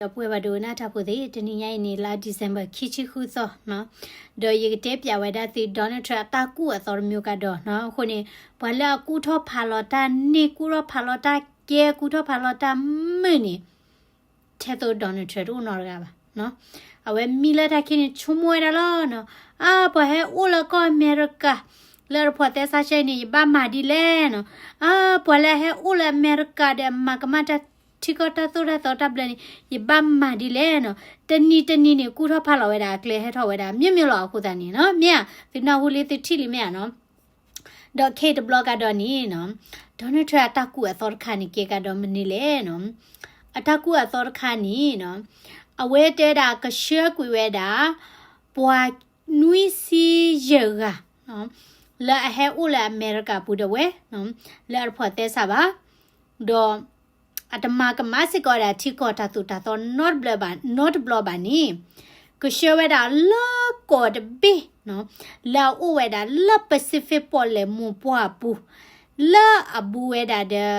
ဒီပုၢ်ဝဲၢ်ပှၤဒိကနၣ်တၢ်ဖိသ့ၣ်, တနံၤညါအံၤန့ၣ် လါ December ခံဆံဃုသီနီၤ, ဒီးယကတဲပၠးဝဲဒၣ်သု Donald Trump အတၢ်ကူၣ်အသီတမံၤကဒီးနီၤ. အဃိန့ၣ် ပှၤလၢအကူၣ်ထီၣ်ဖးလီၤတၢ်န့ၢ် ကူၣ်ထီၣ်ဖးလီၤတၢ်ကဲ ကူၣ်ထီၣ်ဖးလီၤတၢ်မုာ်န့ၣ် ထဲသိး Donald Trump တအိၣ်နီတဂၤဘၣ်နီၤ. အဝဲမံလၢတၢ်ခံန့ၣ် ဆိကမိၣ်ဝဲဒၣ်လီၤနီၤ. အါ ပှၤဟဲအိၣ်လၢကီၢ်အမဲရကၤ လၢတဖိးသဲစးဆဲန့ၣ် ယဘၣ်မၤဒ်လဲၣ်နီၤ. အါ ပှၤလၢအဟဲအိၣ်လၢအမဲရကၤဒီး မၤကမၣ်တၢ်ထံကီၢ်တၢ်သိၣ်တၢ်သီတၢ်ဘျၢန့ၣ် ယဘၣ်မၤဒ်လဲၣ်နီၤ. တနံၤတနံၤန့ၣ် ကူၣ်ထီၣ်ဖးလီၤဝဲဒၣ် အကျဲဟဲထီၣ်ဝဲဒၣ် မ့ၢ်မ့ၢ်လီၤ. အဃိသတးန့ၣ်နီၤ မ့ၢ်ဧါ, သုနၢ်ဟူလံသုထံၣ်လံမ့ၢ်ဧါနီၤ. ဒီးခဲအံၤတဘျီကဒီးန့ၣ်နီၤ Donald Trump အတၢ်ကူၣ်အသီတခါန့ၣ် ကဲကဒီးမနုၤလဲၣ်နီၤ. အတၢ်ကူၣ်အသီတခါန့ၣ်နီၤ အဝဲတဲဒၣ်ကဆှၢကွံာ်ဝဲဒၣ် ပှၤနွံဆံယဲၢ်ဂၤနီၤ လၢအဟဲအိၣ်လၢအမဲရကၤပူၤဒၣ်ဝဲနီၤ လၢအတဖိးသဲစးဘၣ် ဒီး အတမၤကမၣ်စ့ၢ်ကီးဝဲဒၣ်ထံကီၢ်တၢ်သိၣ်တၢ်သီနီတဘျီဘၣ်, နီတဘျီဘၣ်န့ၣ် ကဆှၢဝဲဒၣ်လၢကီၢ်တဘ့ၣ်နီၤ လၢအအိၣ်ဝဲဒၣ်လၢ Pacific ပီၣ်လဲၣ်မူၤပှၢ်ပူၤ လၢအဘူးဝဲဒၣ်ဒီး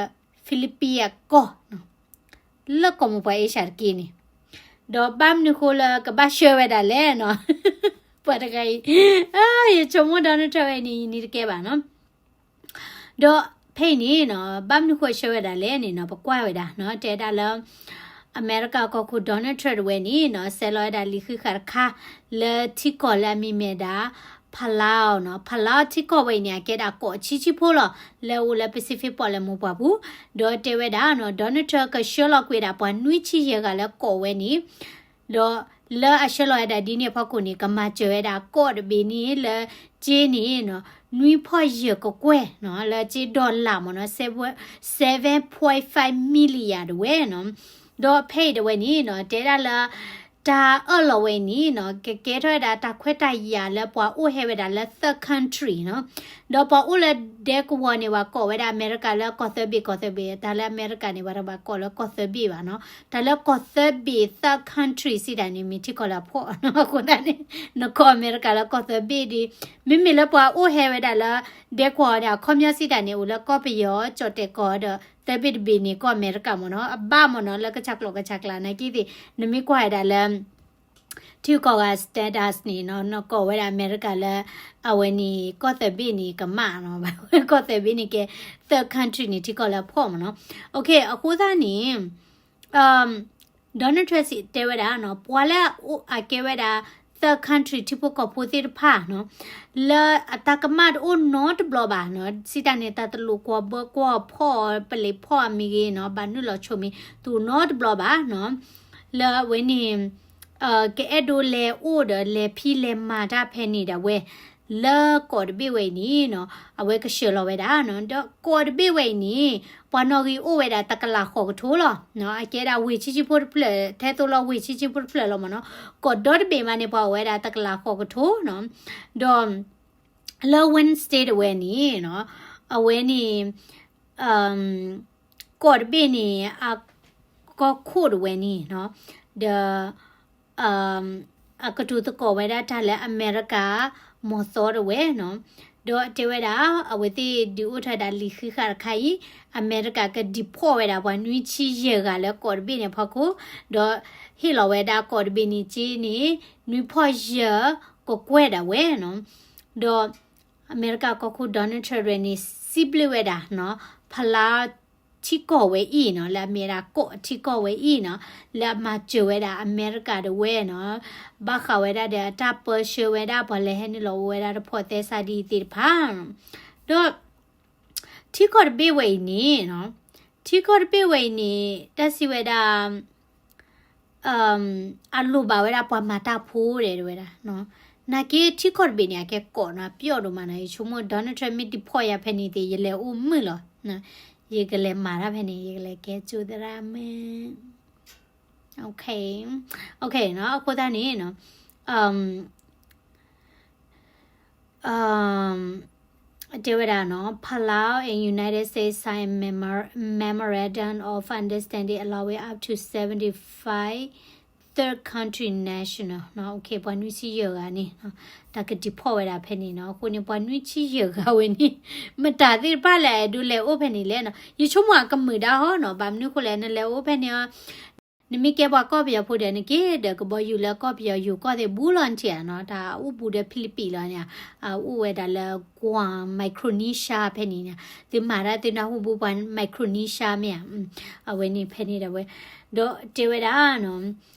Philippines အကီၢ်နီၤ လၢကီၢ်မိၢ်ပှၢ် Asia တက့ၢ်န့ၣ်, ဒီးဘၣ်မနုၤဃိလၢကဘၣ်ဆှၢဝဲဒၣ်လဲၣ်နီၤ ပှၤတဂၤအံၤ ယဆိကမိၣ် Donald Trump ဝဲန့ၣ် ယနံၤတကဲဘၣ်နီၤ. ဒီးဖဲအံၤန့ၣ်နီၤ ဘၣ်မနုၤဃိဆှၢဝဲဒၣ်လဲၣ်န့ၣ်နီၤ ပကွၢ်ဝဲဒၣ်နီၤ တဲဒၣ်လၢ အမဲရကၤကီၢ်ခိၣ် Donald Trump တဝဲန့ၣ်နီၤ ဆဲးလီၤဝဲဒၣ်လံာ်ဃံးဃာ်တခါ လၢထံကီၢ်လၢအမံၤမ့ၢ်ဒၣ် Palau နီၤ. Palau ထံကီၢ်ဝဲအံၤန့ၣ် အကဲဒၣ်ကီၢ်ဆံးဆံးဖိလီၤ လၢအအိၣ်လၢ Pacific ပီၣ်လဲၣ်မူၤပှၢ်ပူၤ, ဒီးတဲဝဲဒၣ်နီၤ Donald Trump ကဆှၢလီၤကွံာ်ဒၣ်ပှၤနွံဆံယဲၢ်ဂၤလၢကီၢ်ဝဲန့ၣ် ဒီးလၢအဆှၢလီၤဝဲဒၣ်ဒ်န့ၣ်အဖီခိၣ်န့ၣ် ကမၤစၢၤဝဲဒၣ်ကီၢ်တဘ့ၣ်န့ၣ်လၢ က့န့ၣ်နီၤ နွံဖီၣ်ယဲၢ်ကကွဲၢ်နီၤ လၢက့ dollar မ့ၢ်နီၤ seven point five million တဝဲနီၤ. ဒီးဖဲအံၤတဝဲန့ၣ်နီၤ တဲဒၣ်လၢ တၢ်အၢၣ်လီၤဝဲအံၤန့ၣ်နီၤ ကကဲထီၣ်ဝဲဒၣ်တၢ်ခွဲးတၢ်ယာ်လၢပှၤအိၣ်ဟဲဝဲဒၣ်လၢ third country နီၤ. ဒီးပှၤအိၣ်လၢဒဲကဝီၤန့ၣ် ပှၤကိးဝဲဒၣ်အမဲရကၤလၢကီၢ်သၢဘ့ၣ် ကီၢ်သၢဘ့ၣ်, တၢ်လၢအမဲရကၤန့ၣ် ပှၤတဘၣ်ကိးလၢကီၢ်သၢဘ့ၣ်ဘၣ်နီၤ. တၢ်လၢကီၢ်သၢဘ့ၣ် third country စံးတၢ်န့ၣ် မ့ၢ်ထံကီၢ်လၢအဖှီၣ်နီၤ. အဃိသတးန့ၣ် နကိးအမဲရကၤလၢကီၢ်သၢဘ့ၣ်ဒီး မ့မ့ၢ်လၢပှၤအိၣ်ဟဲဝဲဒၣ်လၢ ဒဲကဝီၤန့ၣ် အခီပညီစံးတၢ်န့ၣ် အိၣ်လၢကီၢ်ပယီၤ ကၠီၣ်တဲၣ်ကီၢ်ဒီး သၢဘ့ၣ်တဘ့ၣ်န့ၣ် ကီၢ်အမဲရကၤမ့ၢ်နီၤ. အဘၣ်မ့ၢ်နီၤ လၢကဆးကျိးကဆးကျါနာ်က့သ့ၣ် နမ့ၢ်ကွၢ်ဝဲဒၣ်လၢ ထံကီၢ်ဂၤ status န့ၣ်နီၤ နကိးဝဲဒၣ်အမဲရကၤလၢ အဝဲန့ၣ် ကီၢ်သၢဘ့ၣ်န့ၣ် ကမၣ်နီၤ. ကီၢ်သၢဘ့ၣ်န့ၣ်ကဲ third country န့ၣ် ထံကီၢ်လၢအဖှီၣ်မ့ၢ်နီၤ. အဃိသတးန့ၣ် Donald Trump စံးတဲဝဲဒၣ်နီၤ ပှၤလၢအအိၣ်အကဲဝဲဒၣ် third country ထံဖိကီၢ်ဖိသ့ၣ်တဖၣ်နီၤ လၢအတၢ်ကမၣ်တအိၣ်နီတဘျီဘၣ်နီၤ. စံးတၢ်န့ၣ် တၢ်တလိာ်ကွီၢ်ဘၢကွီၢ်ဖီၣ်ပလံးဖီၣ်အမ့ၢ်ဂ့ၤနီၤ ဘၣ်နုာ်လီၤဆိမ့ၢ် တအိၣ်နီတဘျီဘၣ်နီၤ. လၢအဝဲန့ၣ် ကအဲၣ်ဒိးလဲၤအိၣ်ဒီးလဲၤဖံးလဲၤမၤတၢ်ဖဲန့ၣ်ဒၣ်ဝဲ လၢကီၢ်တဘ့ၣ်ဝဲအံၤန့ၣ်နီၤ အဝဲကဆှၢလီၤဝဲဒၣ်နီၤ. ဒီးကီၢ်တဘ့ၣ်ဝဲအံၤန့ၣ် ပှၤနီၣ်ဂံၢ်အိၣ်ဝဲဒၣ်တကလးဃိးကထိလီၤ. အကဲဒၣ်ဝ့ၢ်ဆံးဆံးဖိတဖျၢၣ် ထဲသိးလီၤဝ့ၢ်ဆံးဆံးဖိတဖျၢၣ်လီၤမ့ၢ်နီၤ. ကီၢ်ဒီတဘ့ၣ်မးန့ၣ် ပှၤအိၣ်ဝဲဒၣ်တကလးဃိးကထိနီၤ. ဒီး လၢ Wednesday တဝဲန့ၣ်နီၤ အဝဲန့ၣ် ကီၢ်တဘ့ၣ်န့ၣ် အကီၢ်ခိၣ်တဝဲန့ၣ်နီၤ ဒီး အကတိၤသကိးဝဲဒၣ်တၢ်လၢအမဲရကၤ မီၢ်သီတဝဲနီၤ. ဒီးတဲဝဲဒၣ် အဝဲသ့ၣ်ဒုးအိၣ်ထီၣ်ဝဲဒၣ်လံာ်ဃံးဃာ်တခါအံၤ အမဲရကၤက deport ဝဲဒၣ်ပှၤနွံဆံယဲၢ်ဂၤလၢကီၢ်တဘ့ၣ်န့ၣ်အဖီခိၣ် ဒီးဟ့ၣ်လီၤဝဲဒၣ်ကီၢ်တဘ့ၣ်န့ၣ်က့န့ၣ် နွံဖီၣ်ယဲၢ်ကကွဲၢ်ဒၣ်ဝဲနီၤ. ဒီး အမဲရကၤကီၢ်ခိၣ် Donald Trump တဝဲန့ၣ် စံးဘျုးဝဲဒၣ်နီၤ ဖလါ ထံကီၢ်ဝဲအံၤနီၤ လၢအမ့ၢ်ဝဲဒၣ်ကီၢ်ထံကီၢ်ဝဲအံၤနီၤ လၢအမၤစၢၤဝဲဒၣ်အမဲရကၤတဝဲနီၤ ဘၣ်ဃးဝဲဒၣ်ဒီးအတၢ်ပၢဆှၢဝဲဒၣ်ပှၤလၢဟဲနုာ်လီၤအိၣ်ဝဲဒၣ်တဖိးသဲစးဒ်အံၤသ့ၣ်တဖၣ် ဒီး ထံကီၢ်တဘ့ၣ်ဝဲအံၤန့ၣ်နီၤ ထံကီၢ်တဘ့ၣ်ဝဲအံၤန့ၣ် တၢ်စံးဝဲဒၣ် အလိၣ်ဘၣ်ဝဲဒၣ်ပှၤမၤတၢ်ဖိဒဲးတဲဝဲဒၣ် နာ်က့ထံကီၢ်တဘ့ၣ်န့ၣ် အကဲကီးနီၤ ပျီၣ်ဒိၣ်မးနီၤ ယဆိကမိၣ် Donald Trump မ့ၢ် deport ယၤဖဲန့ၣ်သ့ၣ် ယလဲၤအိၣ်မုာ်လီၤ ယကလဲၤမၤတၢ်ဖဲန့ၣ် ယကလဲၤကဲကၠိသရၣ်မုၣ် okay, okay နီၤ အဃိသတးန့ၣ်နီၤ တဲဝဲဒၣ်နီၤ Palau and United States sign memor- memorandum of understanding allowing up to seventy five third country national နီၤ okay ပှၤနွံဆံယဲၢ်ဂၤန့ၣ် တၢ်က deport ဝဲဒၣ်ဖဲန့ၣ်နီၤ အဃိန့ၣ် ပှၤနွံဆံယဲၢ်ဂၤဝဲန့ၣ် မတၤသ့ၣ်တဖၣ်လဲၣ် ဒုးလဲၤအိၣ်ဖဲန့ၣ်လဲၣ်နီၤ ယဆိကမိၣ်အကမုာ်ဒၣ်ဟီနီၤ ဘၣ်မနုၤဃိလဲၣ် နလဲၤအိၣ်ဖဲန့ၣ်အီၤ နမ့ၢ်ကဲပှၤကီၢ်ပယီၤဖိဒီး နက့ၤဒီးကဘီယူၤလၢကီၢ်ပယီၤယိၤကီၢ်သ့ၣ်ဘူးလီၤနထံၣ်ဧါနီၤ, တၢ်အိၣ်ဘူးဒီး Philippines လီၤန့ၣ်, အအိၣ်ဝဲဒၣ်လၢ Guam, Micronesia ဖဲန့ၣ်န့ၣ်, သုမၤတၢ်သုနၢ်ဟူဘူးပှၤ Micronesia မ့ၢ်ဧါ, အဝဲန့ၣ်ဖဲန့ၣ်ဒၣ်ဝဲ, ဒီးတဲဝဲဒၣ်နီၤ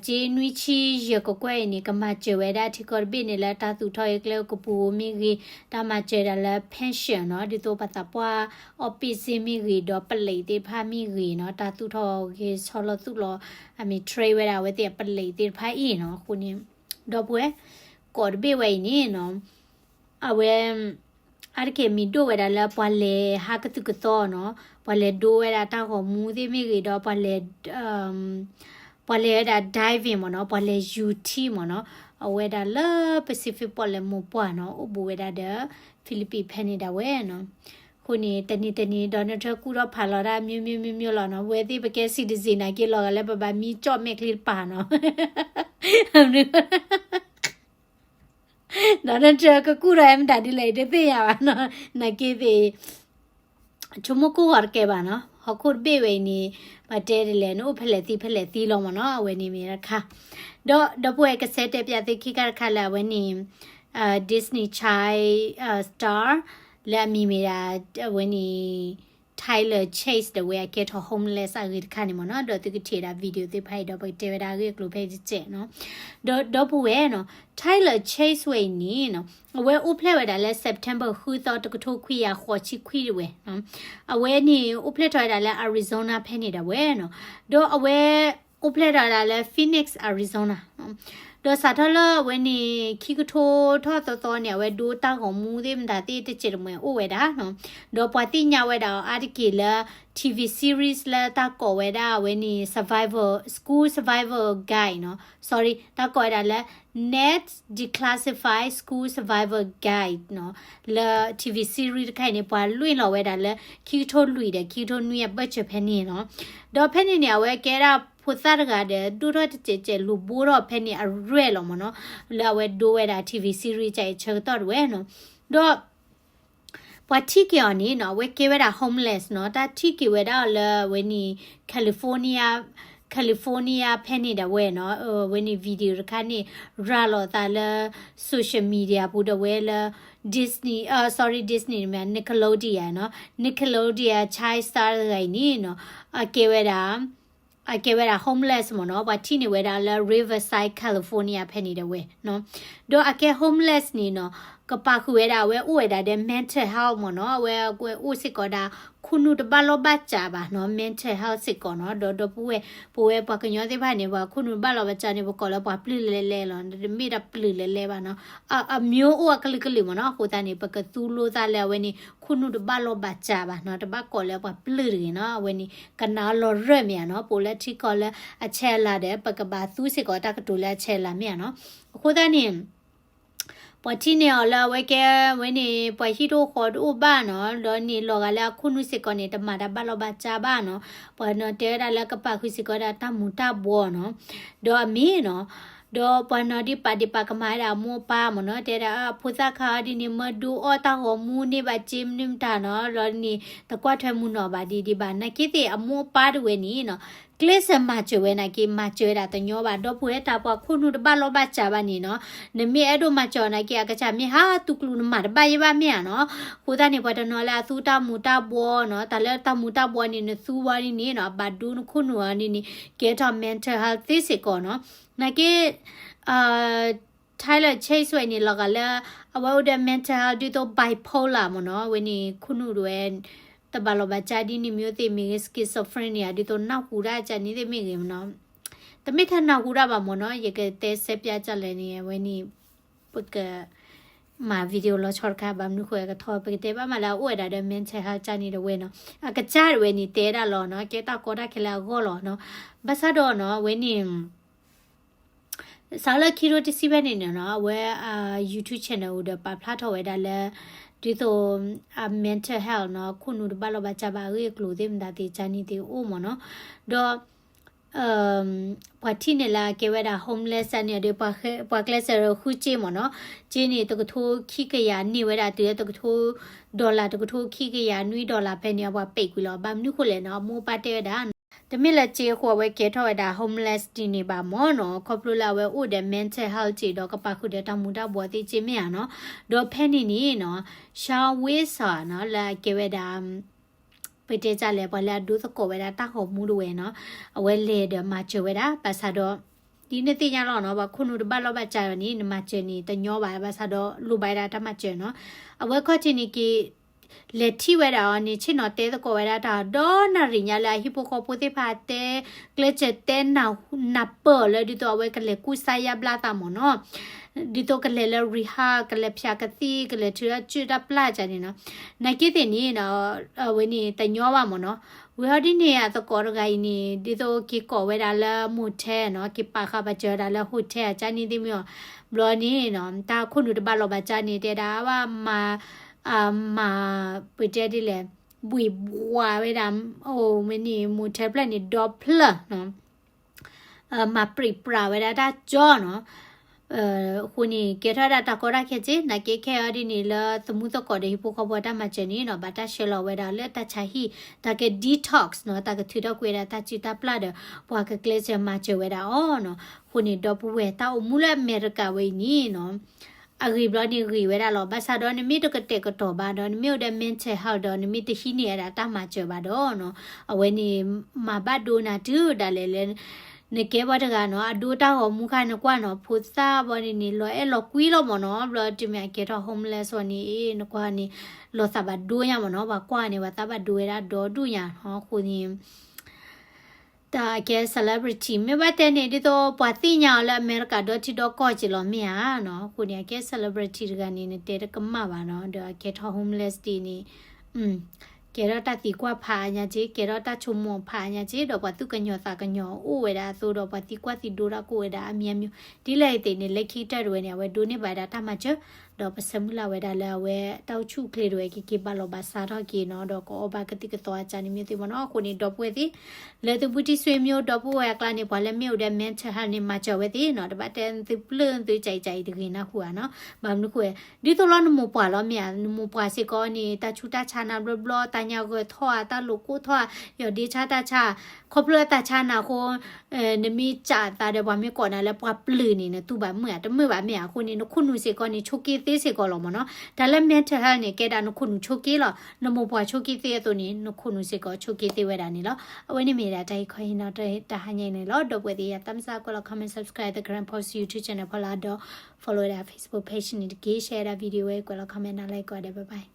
က့နွံဆံယဲၢ်ကကွဲၢ်အံၤန့ၣ် ကမၤစၢၤဝဲဒၣ်ထံကီၢ်တဘ့ၣ်န့ၣ် လၢတၢ်သူၣ်ထီၣ်အကျဲကပူၤမ့ၢ်ဂ့ၤ, တၢ်မၤစၢၤဒၣ်လၢ pension နီၤ, ဒ်သိးပှၤသးပှၢ်အီၣ်ပ့းစ့မ့ၢ်ဂ့ၤ ဒီးပလံးသ့ၣ်တဖၣ်မ့ၢ်ဂ့ၤနီၤ, တၢ်သူၣ်ထီၣ်ဂ့ၤဆီလီၤသူၣ်လီၤ, အမ့ၢ် trade ဝဲဒၣ်အဝဲသ့ၣ်အပလံးသ့ၣ်တဖၣ်အံၤနီၤ, အဃိန့ၣ် ဒီပုၢ်ဝဲၢ် ကီၢ်တဘ့ၣ်ဝဲအံၤန့ၣ်နီၤ အဝဲ အါတက့ၢ်မ့ၢ်ဒိၣ်ဝဲဒၣ်လၢပှၤလဲၤဟးကသုၣ်ကသီနီၤ, ပှၤလဲၤဒိဝဲဒၣ်တၢ်ဂီၤမူသ့ၣ်မ့ၢ်ဂ့ၤဒီး ပှၤလဲၤ ပှၤလဲၤဝဲဒၣ် diving မ့ၢ်နီၤ, ပှၤလဲၤယူၤထံမ့ၢ်နီၤ, အဝဲဒၣ်လၢ Pacific ပီၣ်လဲၣ်မိၢ်ပှၢ်နီၤ, အိၣ်ဘူးဝဲဒၣ်ဒီး Philippines ဖဲန့ၣ်ဒၣ်ဝဲနီၤ. အဃိန့ၣ် တနံၤတနံၤ Donald Trump ကူၣ်ထီၣ်ဖးလီၤတၢ် မျိုးမျိုးမျိုးမျိုး လီၤနီၤ, ဝဲသ့ၣ်ပကဲ citizen နာ်က့လီၤဂာ်လၢပဘၣ်မံကၠီၣ်မဲာ်ချ့တပၤနီၤ Donald Trump ကကူၣ်ထီၣ်ဟဲမတၤဒ်လဲၣ် တသ့ၣ်ညါဘၣ်နီၤ, နာ်က့သ့ၣ် ဆိကမိၣ်ကိၢ်ဂီၤတကဲဘၣ်နီၤ, ဟီၣ်ခိၣ်တဘ့ၣ်ဝဲအံၤန့ၣ် ပတဲဒ်လဲၣ် နအိၣ်ဖဲလဲၣ်သံဖဲလဲၣ်သံလီၤမ့ၢ်နီၤ, အဝဲန့ၣ်မ့ၢ်တခါ, ဒီး ဒီပုၢ်ဝဲၢ်ကဆၢတဲာ်ပျးသုခံခါတခါလၢအဝဲန့ၣ် Disney Child Star လၢအမံၤမ့ၢ်ဒၣ် အဝဲန့ၣ် Tyler Chase ဒီးဝဲအကဲထီၣ် homeless အဂ့ၢ်တခါန့ၣ်မ့ၢ်နီၤ, ဒီးသုကထံၣ်ဝဲဒၣ် video သ့ၣ်တဖၣ်အံၤ ဒီးပကတဲဝဲဒၣ်အဂ့ၢ်အကျိၤဖဲအံၤတစဲးနီၤ, ဒီး ဒီပုၢ်ဝဲၢ်နီၤ Tyler Chase ဝဲအံၤန့ၣ်နီၤ အဝဲအိၣ်ဖျဲၣ်ဝဲဒၣ်လၢ September ဃုသီ တကထိခွံကယၤဃိးဆံခွံတဝဲနီၤ, အဝဲန့ၣ်အိၣ်ဖျဲၣ်ထီၣ်ဝဲဒၣ်လၢ Arizona ဖဲန့ၣ်ဒၣ်ဝဲနီၤ, ဒီးအဝဲ အိၣ်ဖျဲၣ်ထီၣ်ဝဲဒၣ်လၢ Phoenix Arizona နီၤ, ဒီးစးထီၣ်လၢအဝဲန့ၣ် ခံကထိထီၣ်သီသီန့ၣ် အဝဲဒိတၢ်ဂီၤမူသ့ၣ်မတၤသ့ၣ်တစဲးတမှဲၤအိၣ်ဝဲဒၣ်နီၤ, ဒီးပှၤသ့ၣ်ညါဝဲဒၣ်အီၤအါတက့ၢ်လၢ TV series လၢတၢ်ကိးဝဲဒၣ်အဝဲန့ၣ် Survivor, School Survivor Guide နီၤ, sorry တၢ်ကိးဝဲဒၣ်လၢ Nat Declassified School Survivor Guide နီၤ, လၢ TV series တခါအံၤန့ၣ် ပှၤလွံၢ်လီၤဝဲဒၣ်လၢ ခံကထိလွံၢ်ဒီး ခံကထိနွံအဘၢၣ်စၢၤဖဲန့ၣ်နီၤ, ဒီးဖဲန့ၣ်န့ၣ် အဝဲကဲဒၣ်ဖိသၣ်တဂၤဒီး ဒိၣ်ထီၣ်တစဲးစဲးလူၤဘိထီၣ်ဖဲန့ၣ်အရဲၣ်လီၤမ့ၢ်နီၤ, လၢအဝဲဒိဝဲဒၣ် TV series ကအံၤဆၢကတီၢ်တဝဲနီၤ, ဒီး ပှၤထံၣ်က့ၤအီၤန့ၣ်နီၤ အဝဲကဲဝဲဒၣ် homeless နီၤ, တၢ်ထံၣ်က့ၤဝဲဒၣ်အီၤလၢအဝဲန့ၣ် California, California ဖဲန့ၣ်ဒၣ်ဝဲနီၤ, အဝဲန့ၣ် video တခါန့ၣ် ရၤလီၤအသးလၢ social media ပူၤဒီးဝဲလၢ Disney, အ sorry Disney မ့ၢ် Nickelodeon နီၤ, Nickelodeon Child Star တဂၤအံၤန့ၣ်နီၤ, အကဲဝဲဒၣ် အကဲဝဲဒၣ် homeless မ့ၢ်နီၤ, ပှၤထံၣ်န့ၢ်ဝဲဒၣ်လၢ Riverside, California ဖဲန့ၣ်ဒၣ်ဝဲနီၤ, ဒီးအကဲ homeless န့ၣ်နီၤ, ကပာ်ဃုာ်ဝဲဒၣ်အဝဲအိၣ်ဝဲဒၣ်ဒီး mental health မ့ၢ်နီၤ, အဝဲ အဝဲအိၣ်စ့ၢ်ကီးဒၣ် ခိၣ်နူာ်တဘၣ်လီၢ်ဘၣ်စးဘၣ်နီၤ, mental health စ့ၢ်ကီးနီၤ, ဒီး ဒီပုၢ်ဝဲၢ် ပဝဲပှၤကညီသ့ၣ်တဖၣ်န့ၣ် ပှၤခိၣ်နူာ်တဘၣ်လီၢ်ဘၣ်စးန့ၣ် ပကိးလၢပှၤပျုၢ်လဲလဲလီၤ, တမ့ၢ်တၢ်ပျုၢ်လဲလဲဘၣ်နီၤ, အ အမျိုးအိၣ်အကလုာ်ကလုာ်မ့ၢ်နီၤ, အဃိသတးန့ၣ် ပကသူလိာ်သးလၢအဝဲန့ၣ် ခိၣ်နူာ်တဘၣ်လီၢ်ဘၣ်စးဘၣ်နီၤ, တဘၣ်ကိးလၢပှၤပျုၢ်တဂ့ၤနီၤ, အဝဲန့ၣ် ကနၣ်လီၤရၢၢ်မ့ၢ်ဧါနီၤ, ပအိၣ်လၢထံကီၢ်လၢအဆဲးအလၤဒီး ပကဘၣ်သူစ့ၢ်ကီးတၢ်ကတိၤလၢအဆဲးအလၤမ့ၢ်ဧါနီၤ, အဃိသတးန့ၣ် ပှၤထံၣ်န့ၢ်အီၤလၢအဝဲကဲဝဲန့ၣ် ပှၤဟံၣ်တအိၣ်ဃီတအိၣ်ဘၣ်နီၤ, ဒီးန့ၣ်လီၤဂာ်လၢအခိၣ်နူာ်စ့ၢ်ကီးန့ၣ် တမၤတၢ်ဘၣ်လီၢ်ဘၣ်စးဘၣ်နီၤ, ပှၤနီၤတဲဝဲဒၣ်လၢကပာ်ဃုာ်စ့ၢ်ကီးဝဲဒၣ်တၢ်မူၤတၢ်ဘှီးနီၤ, ဒီးအမ့ၢ်နီၤ, ဒီးပှၤနီၤဒ်ပာ်ဒ့ၣ်ပာ်ကမၣ်ဝဲဒၣ်အမိၢ်အပၢ်မ့ၢ်နီၤ, တဲဒၣ်အဖိသၣ်ခါအီၤဒ်န့ၣ် မၢဒိအီၣ်တၢ်ဂီၤမူန့ၢ်ဘၣ်စ့မနုၤမတၤနီၤ, လီၤန့ၣ် တကွၢ်ထွဲမုၢ်နီၢ်ဘၣ်ဒံးဒံးဘၣ်, နာ်က့သ့ၣ်အမိၢ်အပၢ်တဝဲန့ၣ်နီၤ ကျဲးစၢးမၤစၢၤဝဲနာ်က့ မၤစၢၤဝဲဒၣ်တညီဘၣ်, ဒီပုၢ်ဝဲၢ်တၢ်ပှၤခိၣ်နူာ်တဘၣ်လီၢ်ဘၣ်စးဘၣ်န့ၣ်နီၤ, နမ့ၢ်အဲၣ်ဒိးမၤစၢၤအီၤနာ်က့ အကစၢ်မ့ၢ်ဟးသူၣ်ကျူၤနမၤတဘၣ်ယဲဘၣ်မ့ၢ်ဧါနီၤ, အဃိသတးန့ၣ် ပှၤတနီၤလၢအသူတၢ်မူၤတၢ်ဘှီးနီၤ, တၢ်လၢတၢ်မူၤတၢ်ဘှီးန့ၣ် နသူဝဲဒ်န့ၣ်နီၤ အဘၣ်ဒိနခိၣ်နူာ်အီၤဒ်န့ၣ် ကဲထီၣ် mental health သ့စ့ၢ်ကီးနီၤ, နာ်က့ Tyler Chase ဝဲန့ၣ် လီၤဂာ်လၢ အဝဲအိၣ်ဒီး mental health ဒ်သိး bipolar မ့ၢ်နီၤ, အဝဲန့ၣ်ခိၣ်နူာ်ဒၣ်ဝဲ တဘၣ်လီၢ်ဘၣ်စးဒ်န့ၣ်မ့ၢ်သ့ၣ်မ့ၢ်ဂ့ၤ, schizophrenia ဒ်သိးနၢ်ဟူတၢ်ကန့ၣ်သ့ၣ်မ့ၢ်ဂ့ၤမ့ၢ်နီၤ, တမ့ၢ်ထဲနၢ်ဟူတၢ်ဘၣ်မ့ၢ်နီၤ, ယကတဲစဲးပၠးကလဲၣ်န့ၣ် အဝဲန့ၣ် ပက မၤ video လီၤဆီတခါ ဘၣ်မနုၤဃိအကထီ ပကတဲဘၣ်မးလၢအအိၣ်ဝဲဒၣ်ဒီး mental health ကန့ၣ်တဝဲနီၤ, အကစၢ်တဝဲန့ၣ်တဲဒၣ်လီၤနီၤ, ကဲတၢ်ကီတၢ်ခဲလၢအဂီၢ်လီၤနီၤ, ဘၣ်ဆၣ်ဒီးနီၤ အဝဲန့ၣ် စးလၢခံထိတဆံဖဲန့ၣ်န့ၣ်နီၤ အဝဲ YouTube channel အိၣ်ဒီးပာ်ဖျါထီၣ်ဝဲဒၣ်လၢ ဒ်သိး အ mental health နီၤ ခိၣ်နူာ်တဘၣ်လီၢ်ဘၣ်စးဘၣ်အဂ့ၢ်အကျိၤသ့ၣ်မတၤသ့ၣ်ကန့ၣ်သ့ၣ်အိၣ်မ့ၢ်နီၤ, ဒီး ပှၤထံၣ်န့ၢ်လၢအကဲဝဲဒၣ် homeless န့ၣ်ဒီး ပှၤကျဲးစၢးဒီးဃုစ့မ့ၢ်နီၤ, စ့န့ၣ် တကထိခံကယၤန့ၢ်ဝဲဒၣ်တုၤလၢတကထိ dollar တကထိခံကယၤနွံ dollar ဖဲန့ၣ် အပှၤပဲာ်ကွံာ်လီၤ, ဘၣ်မနုၤဃိလဲၣ်နီၤ အမိၢ်အပၢ်တဲဝဲဒၣ် တမ့ၢ်လၢစ့အဃိ အဝဲကဲထီၣ်ဝဲဒၣ် homeless ဒ်န့ၣ်ဘၣ်မ့ၢ်နီၤ, ခီဖျိလၢအဝဲအိၣ်ဒီး mental health ဒီးကပာ်ဃုာ်ဒီးတၢ်မူၤတၢ်ဘှီးသ့ၣ်စ့မ့ၢ်ဧါနီၤ. ဒီးဖဲန့ၣ်န့ၣ်နီၤ Shawn Wilson နီၤ လၢအကဲဝဲဒၣ် ပတဲတၢ်လဲၣ် ပှၤလၢအဒိသကိးဝဲဒၣ်တၢ်ဂီၤမူတဝဲနီၤ, အဝဲလဲၤဒီးမၤစၢၤဝဲဒၣ် ဘၣ်ဆၣ်ဒီး ဒ်နသ့ၣ်ညါလီၤနီၤ ပှၤခိၣ်နူာ်တဘၣ်လီၢ်ဘၣ်စးန့ၣ် နမၤစၢၤန့ၣ် တညီဘၣ် ဘၣ်ဆၣ်ဒီးလိၣ်ဘၣ်ဝဲဒၣ်တၢ်မၤစၢၤနီၤ. အဝဲခီၣ်ထံးန့ၣ်က့ၤ လဲၤထံၣ်ဝဲဒၣ်အီၤန့ၣ် ဆ့ၣ်နီၤတဲသကိးဝဲဒၣ်တၢ်ဒီနၣ်ရံၣ်ညါ လၢအဟံၣ်ဖိဃီဖိသ့ၣ်တဖၣ်တဲ ကျဲးစၢးတဲနၢ်ပၢၢ်အီၤလၢ ဒ်သိးအဝဲကလဲၤကူစါယါဘျါသးမ့ၢ်နီၤ, ဒ်သိးကလဲၤလၢ rehab ကလဲၤဖၠးကသံၣ် ကလဲၤထုးထီၣ်စုတၢ်ပျၢ်ကန့ၣ်နီၤ. နာ်က့သ့ၣ်န့ၣ် အဝဲန့ၣ်တညီဘၣ်မ့ၢ်နီၤ. ဝံၤဟီဒ်န့ၣ် အသကိးတဂၤအံၤန့ၣ် ဒ်သိးက့ၤကိးဝဲဒၣ်လၢ motel နီၤ, က့ၤပာ်ဃာ်ပာ်စၢၤဝဲဒၣ်လၢ hotel အကါန့ၣ်သ့ၣ်မ့ၢ်အီၤ, ဘျီန့ၣ်နီၤ တၢ်ခိၣ်နူာ်တဘၣ်လီၢ်ဘၣ်စးန့ၣ် တဲဒၣ်ဘၣ်မၤ မၤ ပတဲဒ်လဲၣ် ဘှံးဘှီးဝဲဒၣ် အိၣ်မ့ၢ်န့ၣ် motel ဖျၢၣ်န့ၣ် ဒီဖျၢၣ်နီၤ, မၤပြံးပြးဝဲဒၣ်တၢ်ကၠီနီၤ. အဃိန့ၣ် ကဲထီၣ်ဝဲဒၣ်တၢ်ကီတၢ်ခဲစ့ နာ်က့ခဲအံၤဒ်န့ၣ် လၢသမူသကိးဒီးဟံၣ်ဖိဃီဖိတၢ်မၤစၢၤန့ၣ်နီၤ ဘၣ်တၢ်ဆှၢလီၤဝဲဒၣ်လၢတၢ်ဆါဟံၣ် တၢ်က detox နီၤ, တၢ်ကထုးထီၣ်ကွံာ်ဝဲဒၣ်တၢ်စုတၢ်ပျၢ်ဒီး ပှၤကကျဲးစၢးမၤစၢၤဝဲဒၣ်အီၤနီၤ. အဃိန့ၣ် ဒီပုၢ်ဝဲၢ်တၢ်အိၣ်မူလၢအမဲရကၤဝဲအံၤန့ၣ်နီၤ အဂ့ၤဘျီန့ၣ်ဂ့ၤဝဲဒၣ်လီၤ. ဘၣ်ဆၣ်ဒီးနမ့ၢ်တကတဲာ်ကတီၤဘၣ်ဒီး နမ့ၢ်အိၣ်ဒီး mental health ဒီး နမ့ၢ်တဟံးန့ၢ်ဝဲဒၣ်တၢ်မၤစၢၤဘၣ်ဒီးနီၤ, အဝဲန့ၣ် မၤဘၣ်ဒိနၤတုၤဒၣ်လဲာ်လၢ နကဲပှၤတဂၤနီၤ အဒိတၢ်ဂီၤမူခါနကွၢ်နီၤ ဖိသၣ်ဘီန့ၣ်န့ၣ် လီၤအဲၣ်လီၤကွံလီၤမ့ၢ်နီၤ. ဘျီတုၤမ့ၢ်အကဲထီၣ် homeless ဝဲန့ၣ် နကွၢ်န့ၣ် လီၤသးဘၣ်ဒိညါမ့ၢ်နီၤ. ပှၤကွၢ်န့ၣ် ပှၤသးဘၣ်ဒိဝဲဒၣ်ဒီဒူၣ်ညါနီၤ. အဃိန့ၣ် တၢ်အကဲ celebrity မ့ၢ်ဘၣ်တဲန့ၣ် ဒ်သိးပှၤသ့ၣ်ညါအီၤလၢအမဲရကၤဒီထံဒီကီၢ်က့ၤလီၤမ့ၢ်ဧါနီၤ. အဃိန့ၣ် အကဲ celebrity တဂၤန့ၣ် နတဲတကမၣ်ဘၣ်နီၤ. ဒီးအကဲထီၣ် homeless ဒ်န့ၣ် ကဲထီၣ်တၢ်သံကွၢ်ဖးအါညါက့ၤ ကဲထီၣ်တၢ်ဆိကမိၣ်ဖးအါညါက့ၤ ဒီးပှၤသူၣ်ကညီၤသးကညီၤအိၣ်ဝဲဒၣ်အသိးဒီး ပှၤသံကွၢ်သံဒိတၢ်ကအိၣ်ဝဲဒၣ်အါမံၤအါမံၤ ဒ်လဲၣ်ဂ့ၤသ့ၣ်န့ၣ် လၢခံကတၢၢ်တဝဲန့ၣ် အဝဲဒိးန့ၢ်ဘၣ်ဝဲဒၣ်တၢ်မၤစၢၤ ဒီးပဆၢမုၢ်လၢ်ဝဲဒၣ်လၢအဝဲတၢ်အိၣ်ဆူၣ်အိၣ်ချ့တဝဲက့ၤက့ၤဘၣ်လီၤဘၣ်စးထီၣ်က့ၤနီၤ ဒီးကအီၣ်ဘၣ်ကသံၣ်ကသီအကါန့ၣ်မ့ၢ်သ့မ့ၢ်နီၤ. အဃိန့ၣ် ဒီပုၢ်ဝဲၢ်သ့ၣ် လၢသုဘူးတံၢ်ဆွေမျိုး ဒီပုၢ်ဝဲၢ်အကျါန့ၣ် ပှၤလၢမ့ၢ်အိၣ်ဒီး mental health န့ၣ် မၤစၢၤဝဲသ့ၣ်နီၤ. တဘၣ်တဲသုပျၢၢ်သုကၠံကၠံတဂ့ၤနၢ်ဟူဧါနီၤ. ဘၣ်မနုၤဃိ ဒ်သိးလီၤနမိၢ်ပှၢ်လီၤမ့ၢ်ဧါ, နမိၢ်ပှၢ်စ့ၢ်ကီးန့ၣ် တၢ်ဆူးတၢ်ဆါနၤဘျီဘျီ တၢ်ညၣ်ဂၢၢ်ထီၣ်ဧါ တၢ်လိာ်ကိၣ်ထီၣ်ဧါ ယီၢ်ဒ့ဆါတၢ်ဆါ ခီဖျိအတၢ်ဆါနၤအဃိ နမ့ၢ်စးသးဒီးပှၤမ့ၢ်ကိးနၤလၢပှၤပျုၢ်န့ၣ် နတူၢ်ဘၣ်မုာ်ဧါ, တမုာ်ဘၣ်မ့ၢ်ဧါ. အဃိန့ၣ် နခိၣ်နူာ်စ့ၢ်ကီးန့ၣ် ဆိးက့သ့စ့ၢ်ကီးလီၤမ့ၢ်နီၤ. တၢ်လၢ mental health န့ၣ် ကဲဒၣ်နခိၣ်နူာ်ဆိးက့လီၤ. နမိၢ်ပှၢ်ဆိးက့သ့အသိးန့ၣ် နခိၣ်နူာ်စ့ၢ်ကီးဆိးက့သ့ဝဲဒၣ်န့ၣ်လီၤ. အဝဲန့ၣ်မ့ၢ်ဒၣ်တၢ်ဟ့ၣ်ခီဟ့ၣ်နီၤတၢ်ဟါညါအံၤန့ၣ်လီၤ. ဒီပုၢ်ဝဲၢ်သ့ၣ် ယ thumbs up ကွဲးလီၤ comment subscribe The Karen Post YouTube channel ဖီလာ်ဒီး follow ဝဲဒၣ် Facebook page န့ၣ်တက့ၢ်. share ဒၣ် video ဝဲ ကွဲးလီၤ comment နၤ like ကိးဂၤဒဲး bye bye.